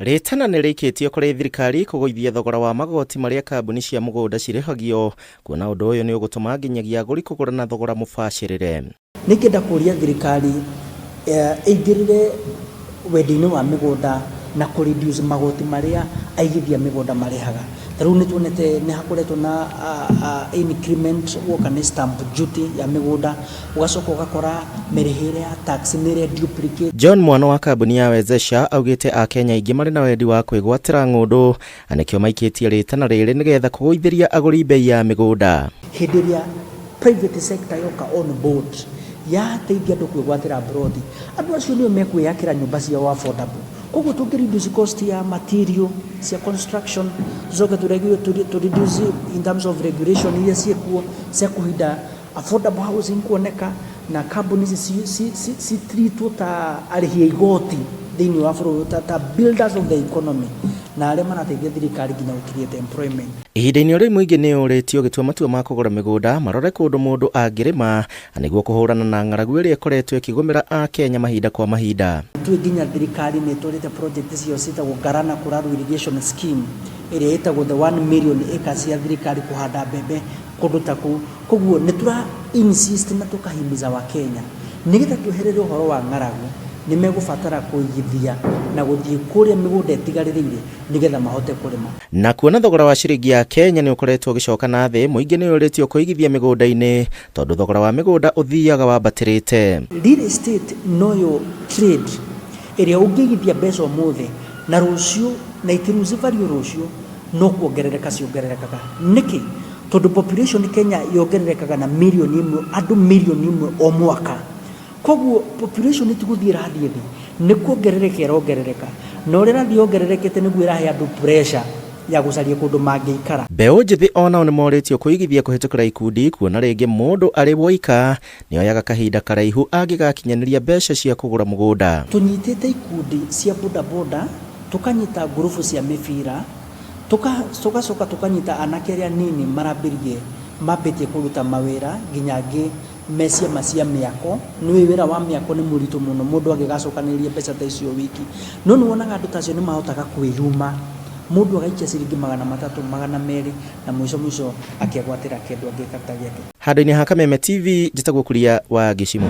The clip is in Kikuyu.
Rĩtana nĩ rĩikĩtio kũrĩ thirikari kũgũithia thogora wa magoti marĩa kambuni cia mũgũnda cirĩhagio, kuona ũndũ ũyũ nĩ ũgũtũma nginyagia agũri kũgũra na thogora mũbacĩrĩre. Nĩ ingĩenda kũria thirikari ĩingĩrĩre wendia-inĩ wa mĩgũnda na kũ reduce magoti marĩa aigithia mĩgũnda marĩhaga. Ta rĩu nĩ tuonete nĩ hakoretwo na increment guoka nĩ stamp duty ya mĩgũnda, ũgacoka ũgakora mĩrĩhĩre ya tax nĩ ĩre duplicate. John Mwana wa kambuni ya Wezesha augĩte Akenya aingĩ marĩ na wendi wa kwĩgwatĩra ng'ũndũ na nĩkĩo maikĩtie rĩtana rĩrĩ nĩgetha kũgũithĩria agũri mbei ya mĩgũnda. Hĩndĩ ĩrĩa private sector yoka on board yateithia andũ kwĩgwatĩra mburoti, andũ acio nĩo mekwĩyakĩra nyũmba ciao affordable. Koguo tũngĩ reduce cost ya material cia construction, tũcoke tũ reduce in terms of regulation iria ciĩkuo cia kũhinda affordable housing kuoneka, na kambuni ici ci treatwo ta arĩhi a igoti thĩinĩ wa bũrũri, ta builders of the economy na arĩa marateithia thirikari nginya gũ create employment. Ihinda-inĩ rĩu mũingĩ nĩ ũrĩtio ũgĩtua matua ma kũgũra mĩgũnda marore kũndũ mũndũ angĩrĩma nĩguo kũhũrana na ng'aragu ĩrĩa ĩkoretwo ĩkĩgũmĩra Akenya mahinda kwa mahinda. Tũĩ nginya thirikari nĩ ĩtwarĩte project ciao ciĩtagwo Galana Kulalu Irrigation Scheme ĩrĩa ĩtagwo the 1 million acres ya thirikari kũhanda mbembe kũndũ ta kũu. Koguo nĩ tũra insist na tũkahimiza Wakenya nĩgetha tweherere ũhoro wa ng'aragu nĩ megũbatara kũigithia na gũthiĩ kũrĩa mĩgũnda ĩtigarĩrĩire nĩgetha mahote kũrĩma. Na kuona thogora wa ciringi ya Kenya nĩ ũkoretwo ũgĩcoka na thĩ, mũingĩ nĩ ũrĩtio kũigithia mĩgũnda-inĩ tondũ thogora wa mĩgũnda ũthiaga wambatĩrĩte. Real estate noyo trade ĩrĩa ũngĩigithia mbeca ũmũthĩ na rũciũ na iti lose value rũciũ no kuongerereka ciongererekaga. Nĩkĩ? Tondũ population Kenya yongererekaga na mirioni ĩmwe, andũ mirioni ĩmwe o mwaka. Koguo population ti gũthiĩ ĩrathiĩ thĩ, nĩ kuongerereka ĩrongerereka. Na ũrĩa ĩrathiĩ yongererekete nĩguo ĩrahe andũ pressure ya gũcaria kũndũ mangĩikara. Mbeũ njĩthĩ onao nĩ morĩtio kũigithia kũhĩtũkĩra ikundi kuona rĩngĩ mũndũ arĩ woika nĩoyaga kahinda karaihu angĩgakinyanĩria mbeca cia kũgũra mũgũnda. Tũnyitĩte ikundi cia bodaboda, tũkanyita ngurubu cia mĩbira, tũgacoka tũkanyita anake arĩa anini marambĩrie mambĩtie kũruta mawĩra nginya angĩ me ciama cia mĩako. Nĩũĩ wĩra wa mĩako nĩ mũritũ mũno mũndũ angĩgacokanĩrĩria mbeca ta icio wiki. No nĩ wonaga andũ ta acio nĩ mahotaga kwĩyuma, mũndũ agaikia ciringi 300, 200 na mũico mũico akegwatĩra kĩndũ angĩka ta gĩake. Handũ-inĩ ha Kameme TV, njĩtagwo Kuria wa Gĩcimũ.